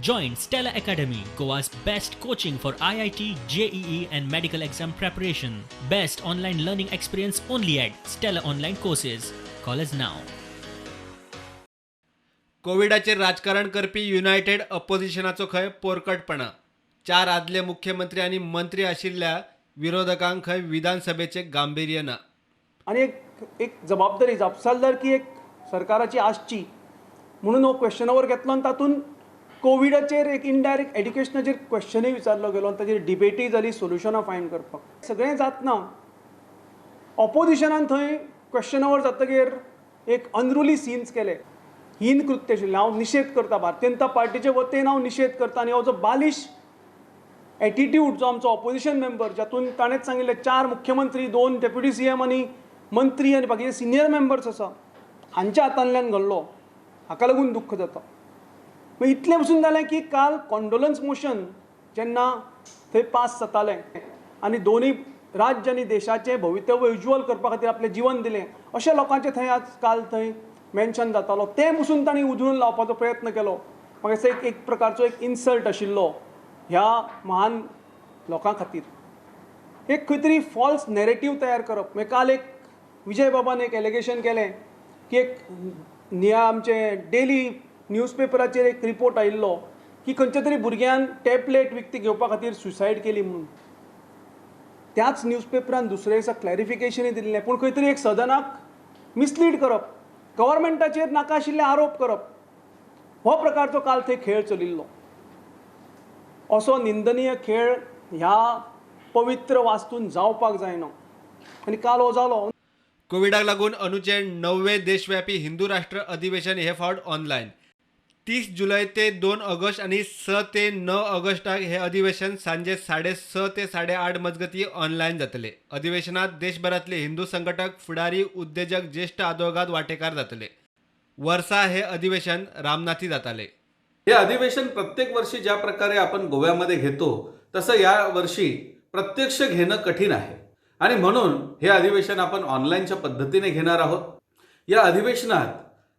Join Stella Academy, Goa's best coaching for IIT, JEE, and medical exam preparation. Best online learning experience only at Stella Online Courses. Call us now. कोविडाचेर राजकारण करपी United अपोजिशनाचो खंय पोरकटपणा. चार आदले मुख्यमंत्री आनी मंत्री आशिल्ल्या विरोधकांक खंय विधानसभेचें गांभिर्य ना. आनी एक एक जबाबदारी, जापसालदारकी एक सरकाराची आसची म्हणून हो क्वेश्चन our घेतलो आनी तातूंत कोविडाचेर एक इनडायरेक्ट एड्युकेशनाचेर क्वेश्चनूय विचारलो गेलो आनी ताजेर डिबेटूय जाली सोल्युशनां फायंड करपाक. सगळें जातना ऑपोजिशनान थंय क्वेश्चन our जातगीर एक अनरुली सीन्स केले. हीन कृत्य आशिल्लें. हांव निशेध करता, भारतीय जनता पार्टीचे वतीन हांव निशेध करता. आनी हो जो बालिश एटिट्यूड जो आमचो ऑपोजिशन मेंबर, जातून ताणेंच सांगिल्लें, चार मुख्यमंत्री, दोन डेप्युटी सीएम आनी मंत्री आनी बाकीचे सिनियर मेंबर्स आसा, हांच्या हातांतल्यान घडलो, हाका लागून दुख्ख जाता. मागीर इतलें पसून जालें की काल कॉन्डोलन्स मोशन जेन्ना थंय पास जातालें आनी दोनूय राज्य आनी देशाचें भवितव्य उज्ज्वल करपा खातीर आपलें जिवन दिलें अशा लोकांचें थंय आज काल थंय मेन्शन जातालो, तें पसून तांणी उधळून लावपाचो प्रयत्न केलो. म्हाका दिसता एक एक प्रकारचो एक इन्सल्ट आशिल्लो ह्या महान लोकां खातीर. एक खंय तरी फॉल्स नॅरेटीव तयार करप. मागीर काल एक विजय बाबान एक एलिगेशन केलें की एक निया आमचे डेली न्यूजपेपराचेर एक रिपोर्ट आयिल्लो की खंयच्या तरी भुरग्यान टॅबलेट विकती घेवपा खातीर सुसायड केली म्हणून. त्याच न्यूजपेपरान दुसऱ्या दिसा क्लॅरिफिकेशनूय दिल्लें. पूण खंय तरी एक सदनाक मिसलीड करप, गव्हर्मेंटाचेर नाका आशिल्ले आरोप करप, हो प्रकारचो काल थंय खेळ चलिल्लो. असो निंदनीय खेळ ह्या पवित्र वास्तून जावपाक जायना आनी काल हो जालो. कोविडाक लागून अंदूचें णववें देशव्यापी हिंदू राष्ट्र अधिवेशन हे फावट ऑनलायन. 30 जुलय ते 2 ऑगस्ट आनी 6 ते 9 ऑगस्टाक हे अधिवेशन सांजे 6:30 ते 8:30 मजगतीं ऑनलायन जातले. अधिवेशनात देशभरांतले हिंदू संघटक, फुडारी, उद्देजक, ज्येश्ठ आदवोगाद वांटेकार जातले. वर्सा हे अधिवेशन रामनाथी जाताले. हे अधिवेशन प्रत्येक वर्षी ज्या प्रकारे आपण गोव्यामध्ये घेतो, तसं या वर्षी प्रत्यक्ष घेणं कठीण आहे आणि म्हणून हे अधिवेशन आपण ऑनलाईनच्या पद्धतीने घेणार आहोत. या अधिवेशनात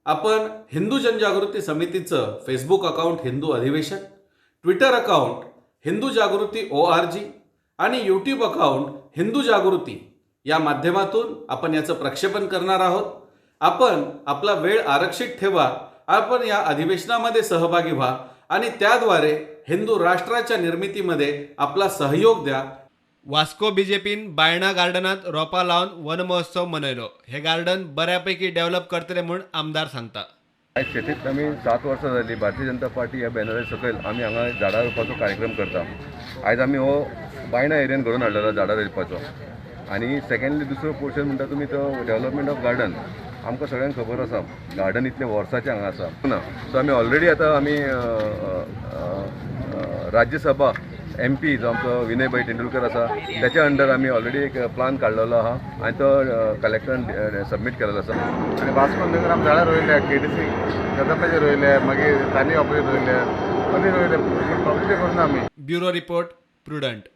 आपण हिंदू जनजागृती समितीचं फेसबुक अकाउंट हिंदू अधिवेशन, ट्विटर अकाउंट हिंदू जागृती ORG आणि यूट्यूब अकाउंट हिंदू जागृती या माध्यमातून आपण याचं प्रक्षेपण करणार आहोत. आपण आपला वेळ आरक्षित ठेवा. आपण या अधिवेशनामध्ये सहभागी व्हा आणि त्याद्वारे हिंदू राष्ट्राच्या निर्मितीमध्ये आपला सहयोग द्या. वास्को बीजेपीन बायणा गार्डनात रोपां लावन वन महोत्सव मनयलो. हे गार्डन बऱ्यापैकी डेव्हलप करतले म्हूण आमदार सांगता. आयज शेतीत आमी 7 वर्सां जालीं भारतीय जनता पार्टी ह्या बॅनरा सकयल आमी हांगा झाडां रोवपाचो कार्यक्रम करता. आयज आमी हो बायणा एरियन घडोवन हाडलेलो झाडां रोवपाचो. आनी सेकंडली, दुसरो पोर्शन म्हणटा तुमी तो डेव्हलपमेंट ऑफ गार्डन. आमकां सगळ्यांक खबर आसा, गार्डन इतले वर्साचें हांगा आसा ना. सो आमी ऑलरेडी आतां आमी राज्यसभा एमपी जो आमचो विनय भाई तेंडुलकर आसा, त्याच्या अंडर आमी ऑलरेडी एक प्लान काडलेलो आहा आनी तो कलेक्टरान सबमीट केलेलो आसा. आनी वास्को नगर आमी झाडां रोयल्या, केडीसी कदंबाचे रोयले, मागीर तानी ऑपरेट रोयले, आनी रोयले, पब्लिसिटी करूना आमी. Bureau report, prudent.